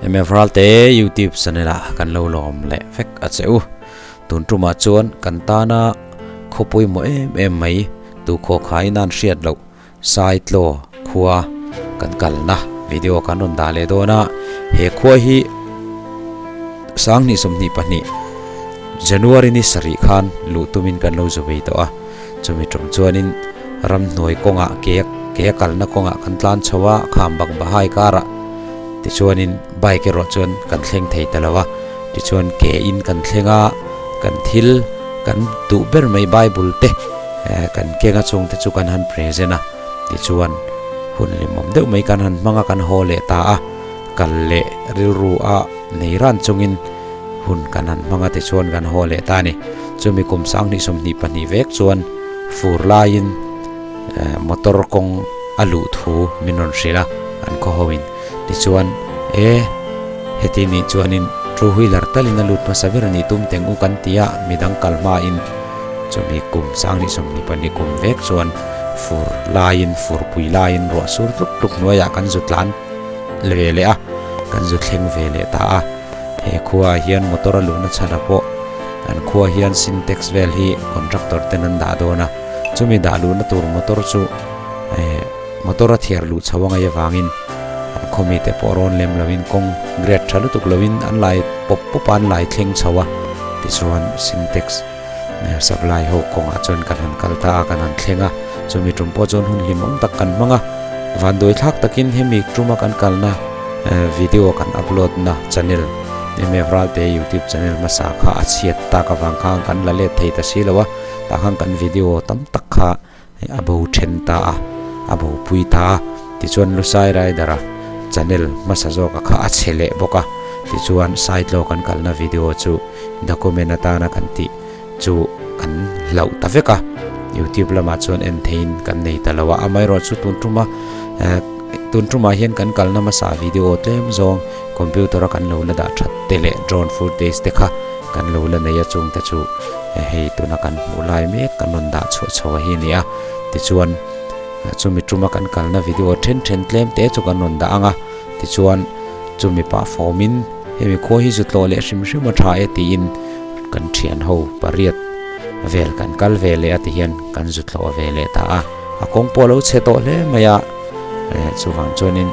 MF Ralte YouTube channel ah kan lo lawm leh vek a che u. Tun tumah chuan kan tana khaw pawimawh em em mai tu khaw khai nan hriat loh Saitlaw khua kan kalna video kan rawn dah leh dawn a. He khua hi 2022 January ni sarih khan luh tumin kan lo zu vei tawh a. Chumi tum chuanin ramhnuai kawngah ke ke a kalna kawngah kan tlan chho a, kham bang bahai karah tichuanin bike erawh chuan kan thleng thei ta lo a, tichuan ke in kan thleng a, kan thil kan duh ber mai bible te eh kan keng a chungte chu kan han present a, tichuan hun hlimawm deuh mai kan han hmang a kan haw leh ta a, kal leh rilru a nei ran chungin hun kan han hmang a tichuan kan haw leh ta a ni. Chumi kum 2022 vek chuan fur laiin motor kawng a luh thu min rawn hrilh a an khaw ho in. Tichuan e heti nih chuanin two wheeler talin a lut hmasa ber a nih tum teng u kan ti a, midang kal hmain chumi kum 2022 kum vek chuan fur laiin furpui laiin ruah sur tluk tluk hnuaiah kan zu tlan ve leh a, kan zu thleng ve leh ta a. He khuaah hian motor a luhna chhan a pawh an khuaah hian sintex vel hi contractor ten an dah dawn a, chumi dah luhna tur motor chu eh motor a thiar luh chho a ngaih avangin an khaw mite pawh rawn lem loin kawng grade tha lutuk loin an lai pawp pawp a an lai thleng chho a tichuan sintex supply ho kawngah chuan kan han kal ta a kan han thleng a chumi tum pawh chuan hun hlimawm tak kan hmang a vanduai thlak takin hemi tuma kan kalna video kan upload na channel MF Ralte youtube channel hmasa kha a chhiat tak avang khan kan la let thei ta si lo a tah khan kan video tam tak kha a bo then ta a a bo pui ta a tichuan Lusai Rider a channel hmasa zawk a kha a chhe leh bawk a tichuan Saitlaw kan kalna video chu document atana kan tih chu kan hlauh ta vek a youtube lamah chuan en theiin kan nei ta lo a amaherawhchu tun tuma eh tun tumah hian kan kalna hmasa video tlem zawng computer a kan lo la dah that te leh drone footage te kha kan lo la nei a chung te chu hei tuna kan hmuh lai mek kan rawn dah chhuah chho a hi a ni a tichuan chumi tuma kan kalna video then then tlem te chu kan rawn dah ang a tichuan chumi pah fawmin hemi khua hi zu tlawh leh hrim hrim a tha e tiin kan thian ho pariat vel kan kal ve leh a ti hian kan zu tlawh ve leh ta a a kawng pawh a lo chhe tawh hle mai a eh chuvang chuanin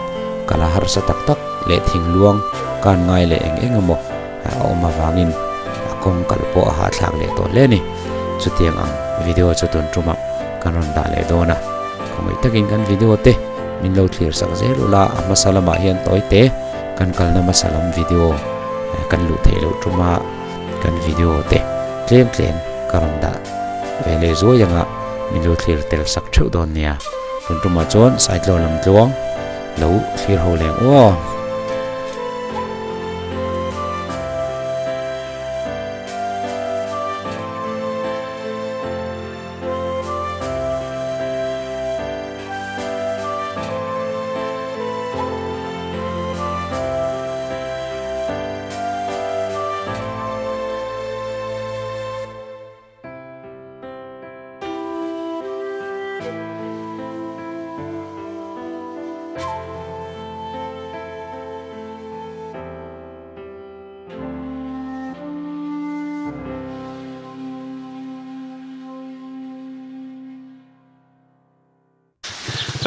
kal a harsa tak tak leh thingluang kan ngai leh eng eng emaw a awm avangin a kawng kal pawh a hahthlak leh tawh hle a ni chutiang ang video chu tun tumah kan rawn dah leh dawn a khawngaih takin kan video te min lo thlir sak zel ula a hmasa lamah hian tawi te kan kalna hmasa lam video kan luh theih loh tuma kan video te tlem tlem ka rawn dah ve leh zuai anga min lo thlir tel sak theuh dawn nia tun tumah chuan Saitlaw lam tluang lo thlir ho leng aw.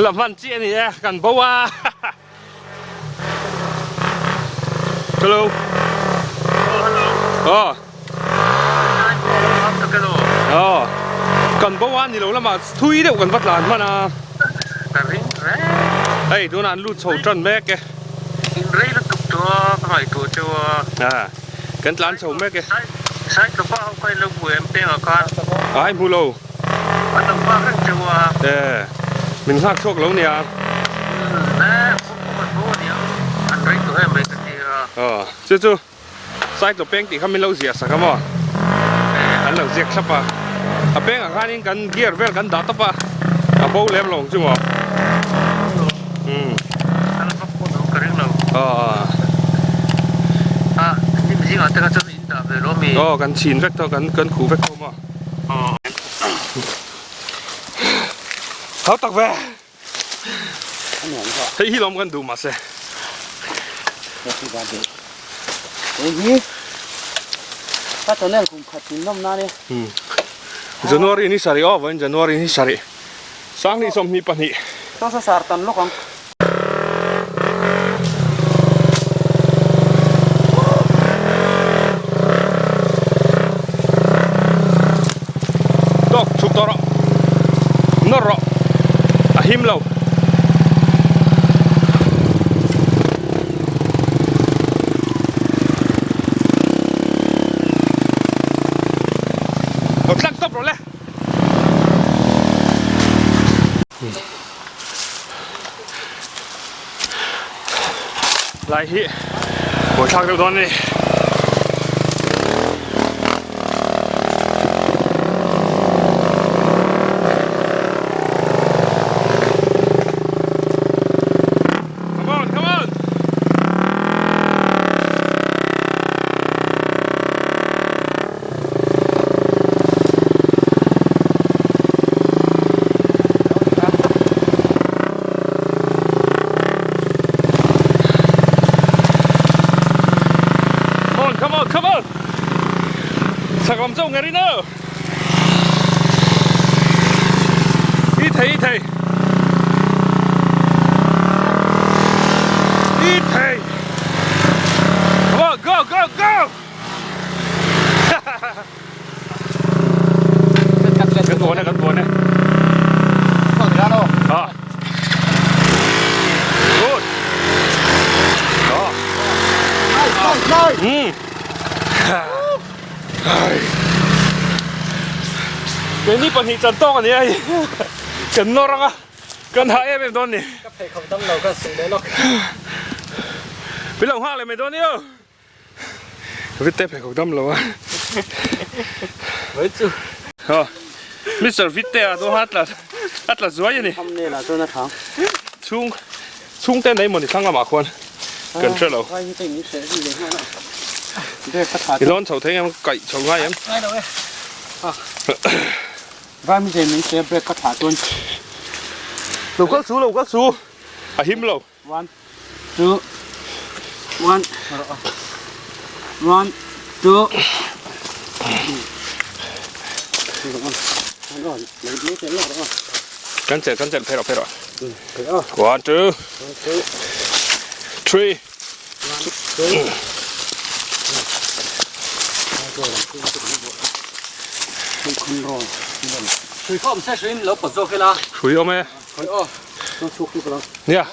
La hman chiah a ni e kan bo a hello aw aw kan bo a ni lo lamah thui deuh kan va tlan hman a hei tunah an lut chho tan mek e rei lutuk tawh a ka ngaihtuah cheu a kan tlan chho mek e Saitlupa ho kha in lo hmu em pengah khan ai hmu lo An lo nghak reng cheu a. E, min nghak chhuak lo nia. Umm, e, kawng kawng an bo aniang, an rei tawh em mai ka ti a. Aw, chu chu Saitlaw peng tih kha min lo ziah sak a maw? E, an lo ziak thlap a. A pengah khanin kan gear vel kan dah tawp a, a bo lem lo ang chu maw? Umm. Kal vak pawh lo ka ring lo. Aw. A, hnim zingah te kha chuan in dah ve lo mi? Aw, kan chhin vek tawh, kan kan khuh vek tawh maw? Hau tak ve. Hei hi lawm kan duh mahse. Happy birthday. Hei hi ka channel kum khat min nawm nan e. January ni sarih aw vawiin January ni sarih sanghnih 22. Saw saw sar tan lawk ang. Tawk chhuk tawh rawh nawr rawh a him lo. Lo tlak tawp rawh le. Lai hi buaithlak deuh dawn a ni. Come on, come on! Come on, come on, come on! Chak lam chauh ngei rin aw! I thei, i thei! I thei! Come on, go, go, go! Kan vuan e, kan vuan e. Ah. Good. Oh. Mm. Keini pahnih chan tawk a ni a hei. Kan nawr ang a, kan hah em em dawn a ni. Ka pheikhawk dam lo ka suh leh lawk. Min lo nghak leh mai dawn io. Vitte pheikhawk dam lo a. Mai chu. Aw. Mister Vitte a chu a tla a tla zuai a ni. Tham nel ah chuan a thang. Chhung chhung te nei mawni thlang lamah khuan kan hre lo. Vai hi te min hreh zui leh nghal a. Brake ka tha I lawn chho thei em kaih chho ngai em? Ngai lo e. Vai mi te min hreh brake ka tha chuan. Lo kal su lo kal su a him lo. One, two, one, one, two. Kan chelh kan chelh phei rawh phei rawh. One, two, three. Hrui awm e. Nia.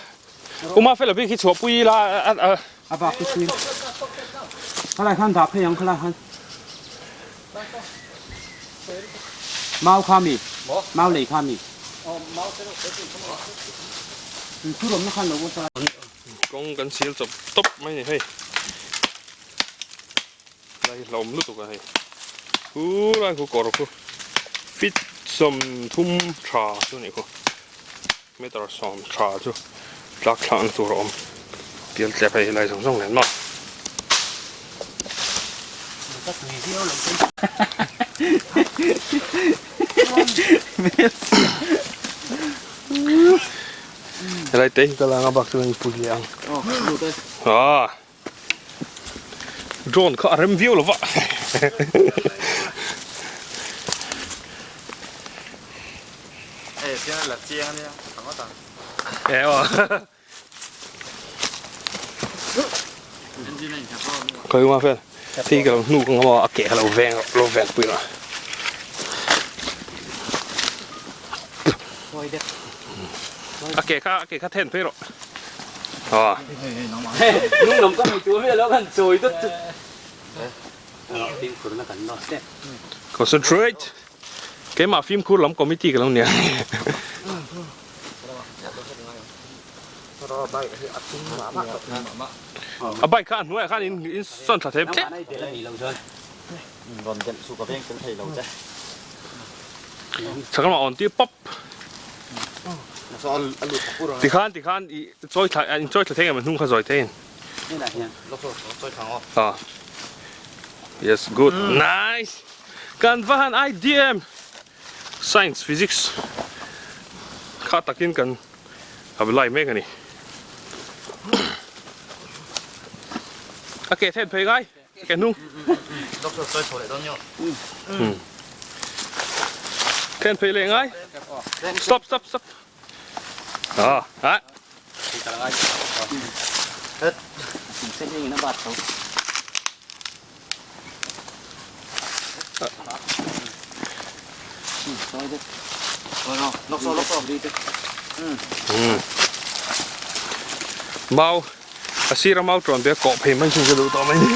Uma fela bik hi chhuah pui ila a a. A bak chu chhuin. Khalai khan dah phei ang khalai khan. Mau kha mi? Mau lei kha mi? Thu rawmna khan lo aw sa. Kawng kan sil chawp tawp mai ni hei. Lai hi hlauhawm lutuk a hei. Khu lai khu kawr khu fit 30 tha chu a nih khu. Meter 10 tha chu tlak thlakna tur a awm pial tlep hei helai zawng zawng nen maw. Helai te hi ka langa bak chuan pui leh ang. Ah. Drone kha a rem viau lo va. Hei chiang la chiang ania ka ngawt ang. E aw. Engine a inthap aw. Khawi uma fel. Thi ka lo hnuk ang a ke ka lo veng lo veng pui rawh. A ke kha a ke kha then phei rawh. Aw. Nung lam ka hmu tur hi alo kan chawi dawt chu. Fimkhur na kan lost e. Concentrate. Keimah fimkhur lam committee ka lo nia. A bike kha a hnuaiah khan in in sawn thla thei tlem. Chhak lamah awn tir pawp. Tikhan tikhan i chawi thla in chawi thla thei ngei hnung kha zawi thei in. Ah. Yes good nice. Kan va han idea em. Science physics kha takin kan apply mek a ni. A ke then phei ngai ke hnung. Doctor sawi chho leh dawn nio. Then phei leh ngai. Stop stop stop. Ah ah. Mau a sira mau ṭuan ve kawh phei mai chu ka duh tawh mai ni.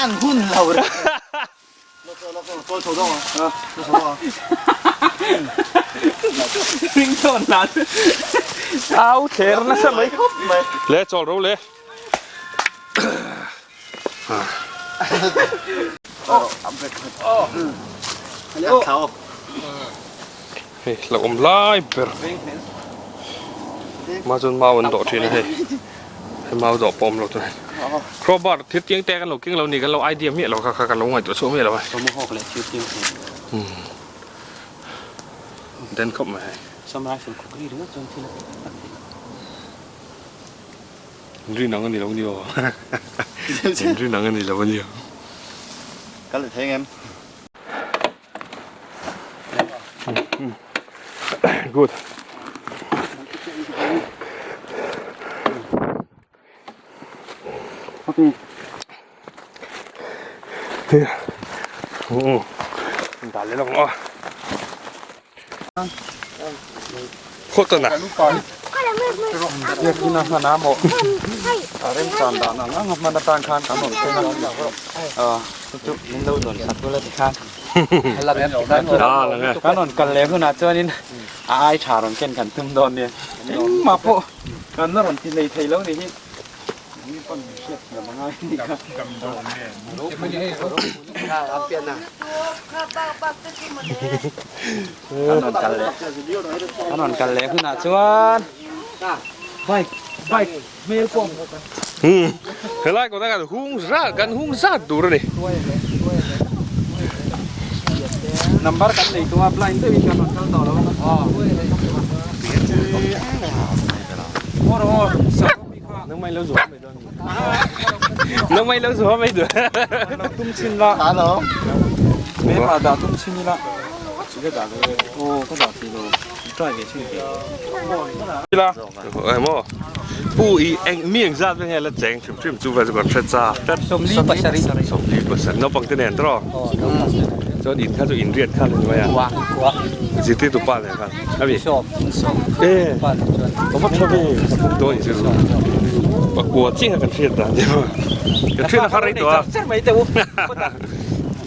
An hun lo re. Ring tawn nan. Au thler nasa mai khawp mai. Le chawl ro le. Hei hlauh awm lai ber ma chuan mau an dawh thin a hei hei mau dawh pawh awm lo chuan crowbar thil tiang te kan lo keng lo ni kan lo idea miah lo kha kha kan lo ngaihtuah chhuah miah lo a den khawp mai hei. Rin ang a ni lo ni aw. Rin ang a ni lo a nia. Kal leh thei ngem. Good. Okay. Dah leh lawk ang aw. Khawtana. Biakina hman a maw? A remchan dan ang ang a hman atan khan kan rawn thleng a, chu chu min lo dawn sak ula tikhan kan rawn kal leh hunah chuanin a ai tha rawn ken kan tum dawn nia engmah pawh kan la rawn ti nei thei lo ni hi. An rawn kal leh hunah chuan bike bike hmel pawh Helai kawtah kan hung zat kan hung zat tur a ni. Number kan nei tawh a blind deuhin kan rawn kal tawh lo a. Nang mai lo zuam mai dawn. Nang mai lo zuam mai duh. Tum chin la. Hello. Me pa da tum chin ila. Ka da lo. Oh, ka da thei lo. Try ve chin ke. La. Ai mo. Pu i eng mi eng zat ve nge la cheng thrim thrim chu ve chu kan hre cha. Somli pasari. Somli pasari. Naupang te nen tro. Chuan in kha chu in riat kha ni mai a. Wa wa. Zirtir tu pa nen khan. Abi. Sawm sawm. Eh. Pa nen chuan. Ka va tha ve. Dawn in zir. Pakua chiah kha kan hriat dan ni maw. Kan hriat a har rei tawh a. Char mai teh u.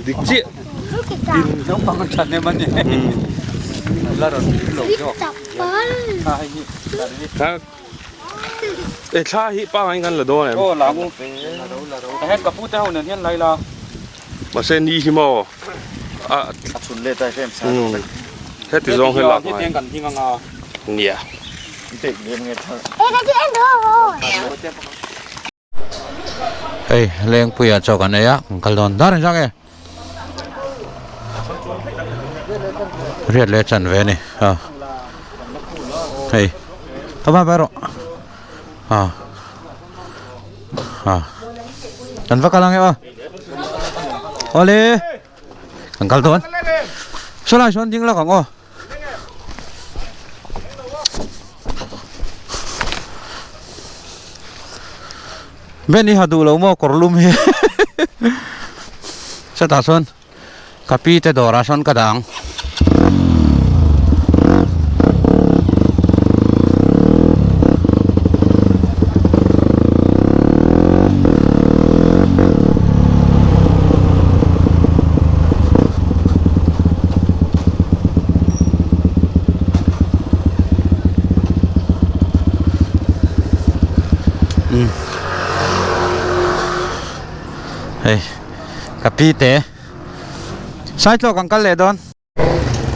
Dik chiah. In naupang an than em a ni. La rawn lo zawk. Thla hei hi. Thla Eh thla hi pangai kan la dawn em. Aw la mu. Head ka pu te ho nen hian lai la. Mahse ni hi maw a A chhun let a hrem sa vek. Heti zawng hi lak ngai. Hetiang kan hing anga. Nia. Tek lem nge thar. Hei Lengpuia chaw kan ei a kan kal dawn dar engzah nge riat leh chan ve a ni a hei ka bye bye rawh a a kan va kal ang e aw awle kan kal dawn sawlai sawn ding lawk ang aw. Ben i ha duh lo maw kawr lum hi chutah chuan ka pi te dawrah sawn ka dah ang. Hei ka pi te Saitlawk an kal leh dawn.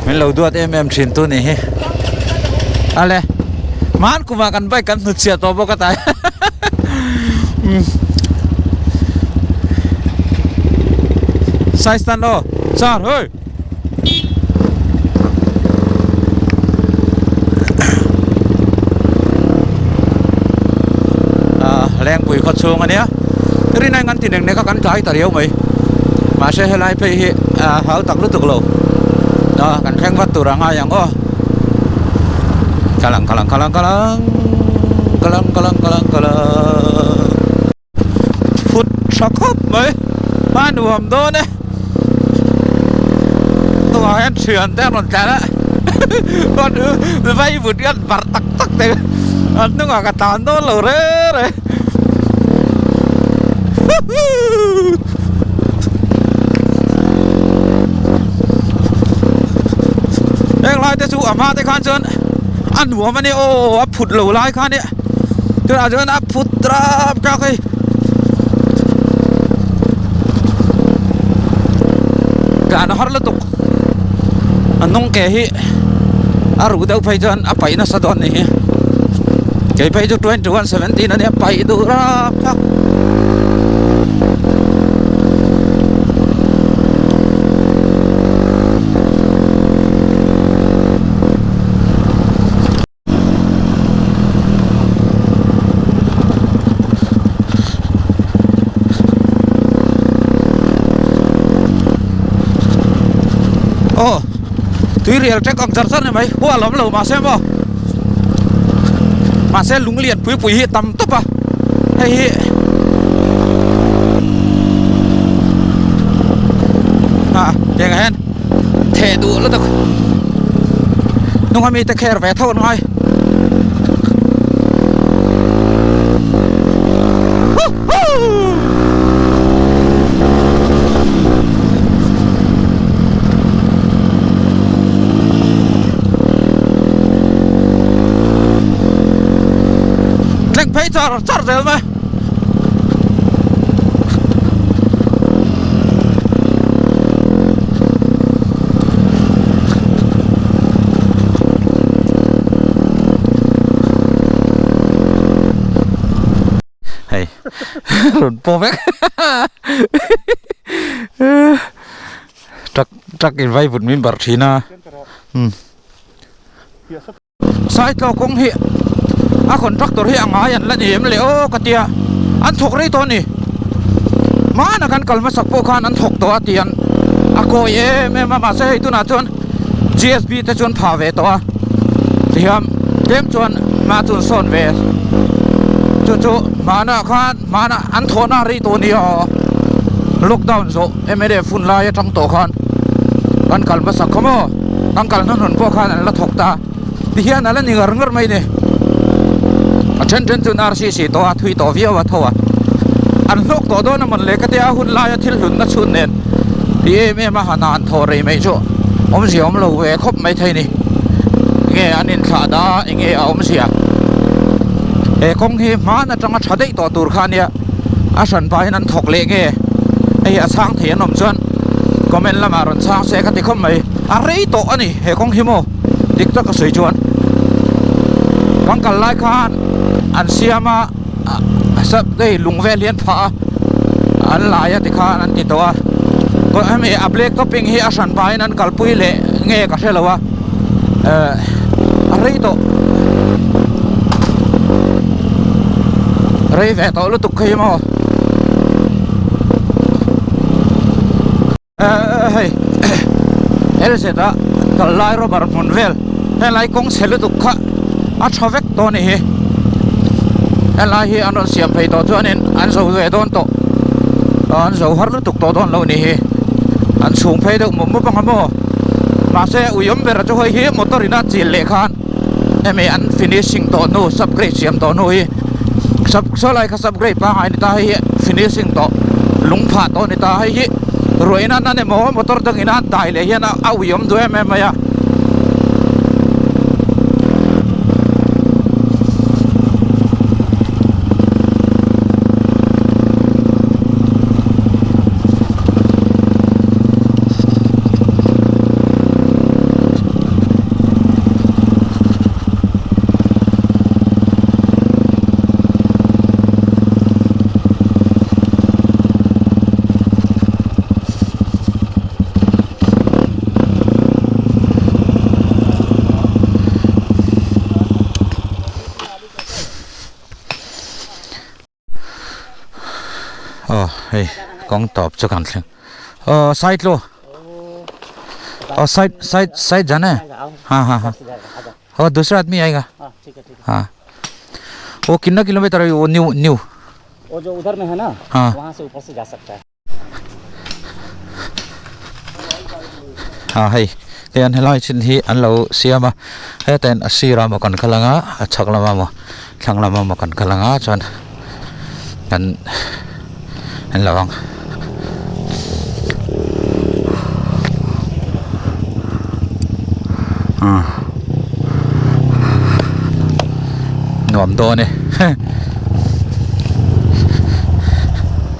Min lo duat em em thin tu nih hi. Ale hman kumah kan bike kan hnutchhiah tawh bawk a tai. Sai stand aw char hoi. Lengpui khaw chhung a nia. Rin aiin kan ti nek nek a kan tlai ta riau mai. Mahse helai phei hi a hau tak lutuk lo. A kan thleng vat tur a ngai ang aw. Kalang kalang kalang kalang kalang kalang kalang kalang phut tha khawp mai a nuam dawn e tunah hian thian te an rawn tlan a vai vut hian barh tak tak te an hnungah ka tlan dawn lo reng reng heng lai te chu a hma te khan chuan a nuam a nia aw a phut lo lai kha nia tunah chuan a phut rap trak hei tlan a har lutuk a hnung ke hi a ruh deuh phei chuan a paih nasa dawn a nih hi kei phei chu 21 17 a nia paih duh rap thlak. Aw tui rial ṭek ang char char ni mai huah lawm lo mahse maw mahse lung lian pui pui hi a tam tawp a hei hi ah tiang ah hian theh duh lutuk hnung ami te kher ve tho an ngai thleng phei char char zel mai. Hei rawn paw vek truck truck in vai vut min barh thin a umm. Saitlaw kawng hi a contractor hi a ngai an la ni em le aw ka tia an thawk rei tawh a ni hmana kan kal hmasak pawh khan an thawk tawh a ti an a kawi em em a mahse hei tunah chuan G S B te chuan pha ve tawh a tihian tlem chuan hma chu an sawn ve chu chu hmanah khan hmanah an thawhna a rei tawh a ni a lockdown zawh M L A hun lai atang tawh khan kan kal hmasak kha maw. Kan kal hnuhnun pawh khan an la thawk ta ti hian a la ni ngar ngar mai ni. A then then chuan RCC tawh a thui tawh viau a tho a. An hlawk tawh dawn a mawn le ka tia a hun laia thil hlutna chhun nen ti em em a han an thaw rei mai chu awmzia awm lo ve khawp mai thei ni. Nge an inthlah da a enge a awmzia. He kawng hi hman atanga tha daih tawh tur kha ania a hran pahin an thawk leh nge hei a chhang thei an awm chuan comment lamah rawn chhang se ka ti khawp mai a rei tawh a ni he kawng hi maw dik tak a sawi chuan kan kal lai khan an siam a sap hei lung vel hi an phah a an lai a tikhan an ti tawh a hemi a black topping hi a hran pahin an kalpui leh nge ka hre lo a eh a rei tawh rei ve tawh lutuk khi maw hei LZ a kal lai rubber hmun vel helai kawng chhe lutuk kha a tha vek tawh a ni hi helai hi an rawn siam phei tawh chuanin an zo ve dawn tawh an zo har lutuk tawh dawn lo a ni hi an chhung phei deuh mup mup ang a maw mahse ui awm ber chu hei hi motor in a chil leh khan hemi an finishing tawh hnu subgrade siam tawh hnu hi sub saw lai kha subgrade pangngai ni ta hei hi finishing tawh lung phah tawh ni ta hei hi ruah in a nan emaw motor dang in a dai leh hian a ui awm duh em em mai a. Aw hei kawng tawp chu kan thleng aw side lu aw side side side jana hai ha ha ha aw dusra aadmi aayega ha wo kitna kilometer hai wo new new वो जो उधर में है ना हाँ। वहाँ से ऊपर से जा सकता है ha hei tian helai chin hi an lo siam a heta in a sir ah maw kan kal anga a chhak lamah maw thlang lamah maw kan kal anga chuan kan en lo ang. Nuam dawn e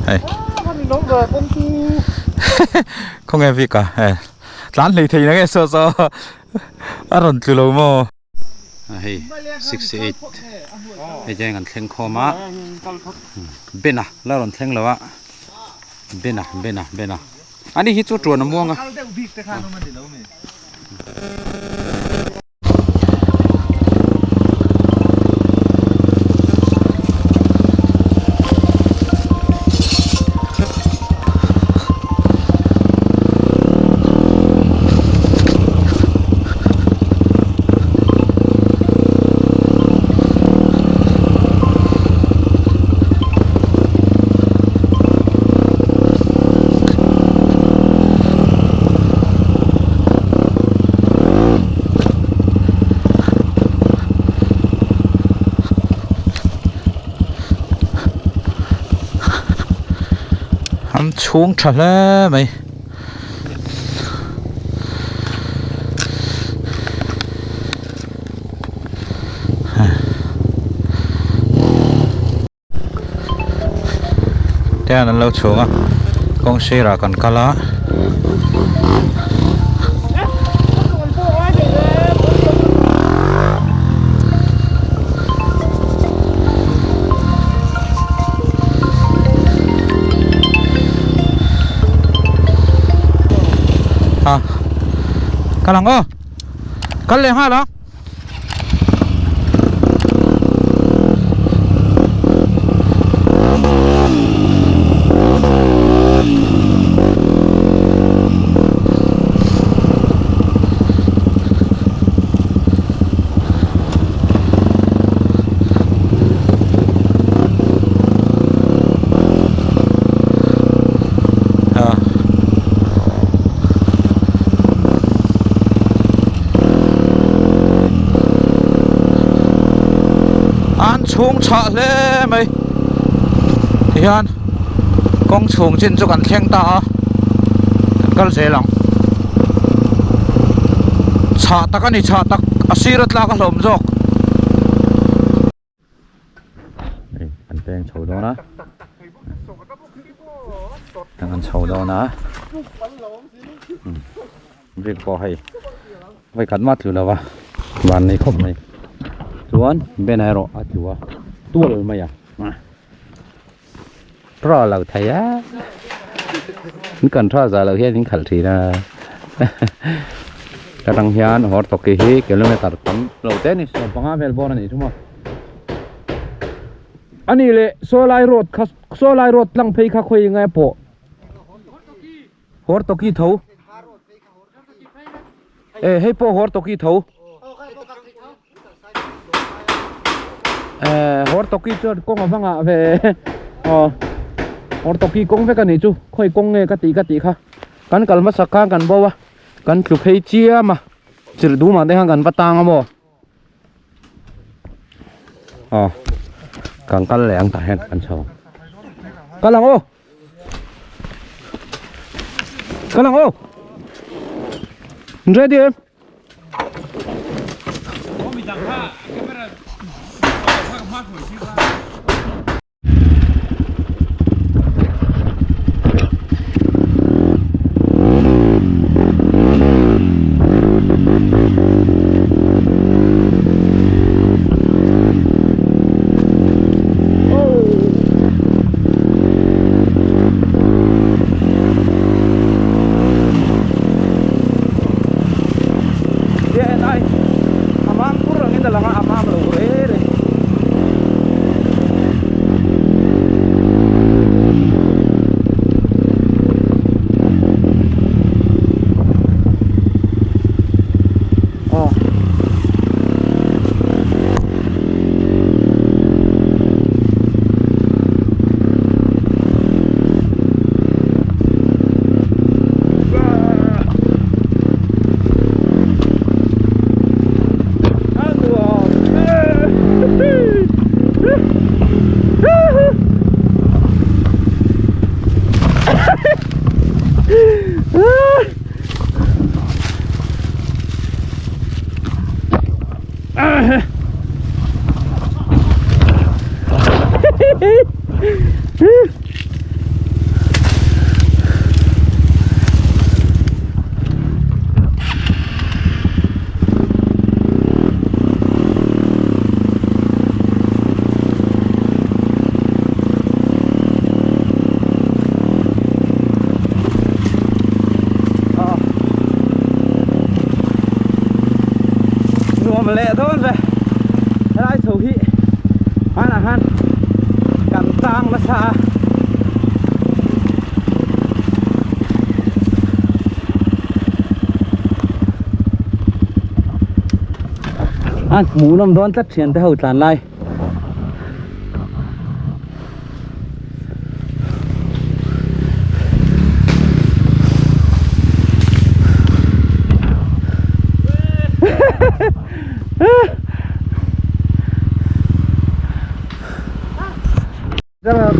hei khawnge bik a hei tlan hlei thei na nge saw saw a rawn tlu lo maw hei 68 hei te kan thleng khawm a bena la rawn thleng lo a bena bena bena ani hi chu tuan a muang a. An chhung tha hle mai. Tian an lo chhung a kawng sirah kan kal a. A kal ang aw kal leh nghal ang. An chhung chhah hle mai tihian kawng chhung chin chu kan thleng ta a kan kal zel ang chhah tak a ni chhah tak a sir a tlak a hlawm zawk. Hei an peng chho dawn a an chho dawn a brick pawh hei vawikhat mah tlu lo va van nei khawp mai chuan banner erawh a tlu a tual mai a tha lo thei a in kan tha zah loh hian in khalh thin a ka tang hian hawr tawki hi kilometer tam lo te a ni 15 vel bawr a nih chu maw a nih leh saw lai road kha saw lai road tlang phei kha khawi nge pawh hawr tawki tho e hei pawh hawr tawki tho. Eh hawr tawki chuan kawng a va ngah ve aw hawr tawki kawng vek a nih chu khawi kawng nge ka tih ka tih kha kan kal hmasak khan kan bo a kan tlu phei chiam a chirh dum ah te khan kan va tang a maw aw kan kal leh ang tah hian kan chho kal ang aw. Kal ang aw ready em. Chakawm leh dawn ve helai chho hi hmanah khan kan tang nasa a. A hmuhnawm dawn tlat thian te ho tlan lai.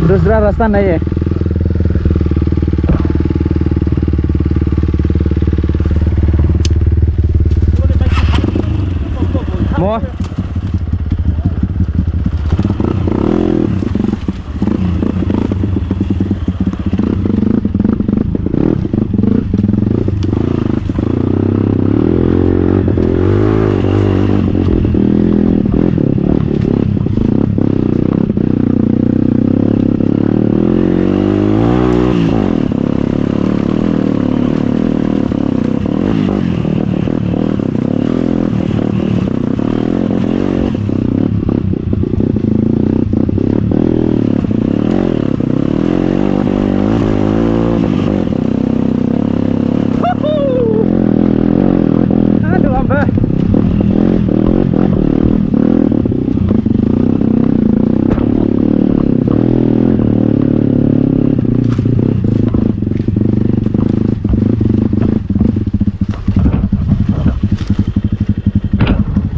दूसरा रास्ता नहीं है Mo.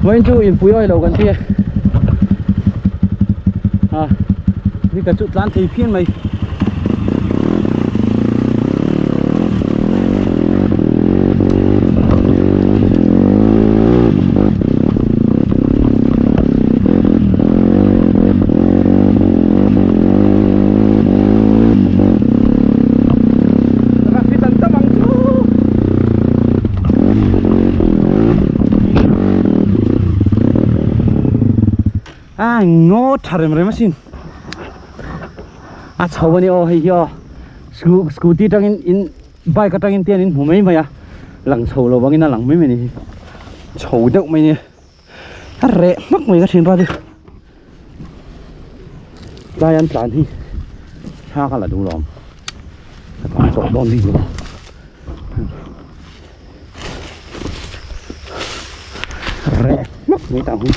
Vawiin chu inpui awih lo kan ti a ni ka chu tlan thei phian mai. A ngaw tha rem rem asin a chho a ni aw hei hi aw scooty atangin in bike atangin te an inhmu mai mai a lang chho lo vangin a lang mai mai a ni hi chho deuh mai a ni a reh hmak mai ka thin pa chu tlai an tlan hi thla ka la duh lawm ka tlan chawh dawn bik lo reh hmak mai tah hun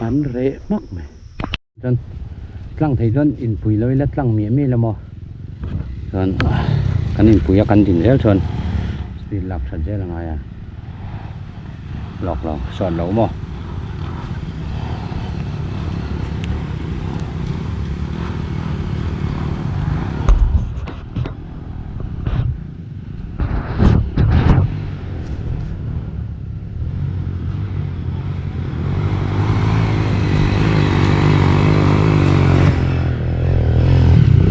an reh hmak mai. Chuan tlang thei chuan inpui lo ila tlang miah miah ila maw chuan kan inpui a kan din zel chuan speed lak that zel a ngai a lawk lo sawn lo maw.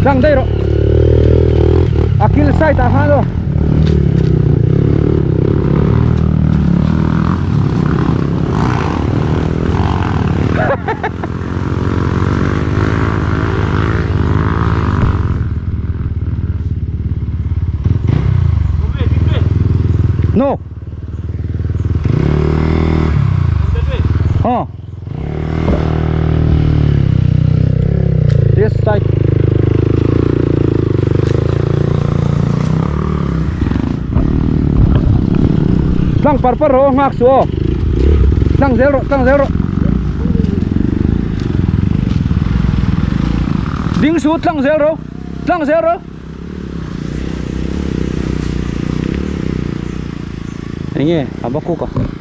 Tlang daih rawh a kil side ah khan aw No. Oh. This side. Tlang par par rawh nghak su aw. Tlang zel rawh, tlang zel rawh. Ding su tlang zel rawh, tlang zel rawh. Enge a va kuk a.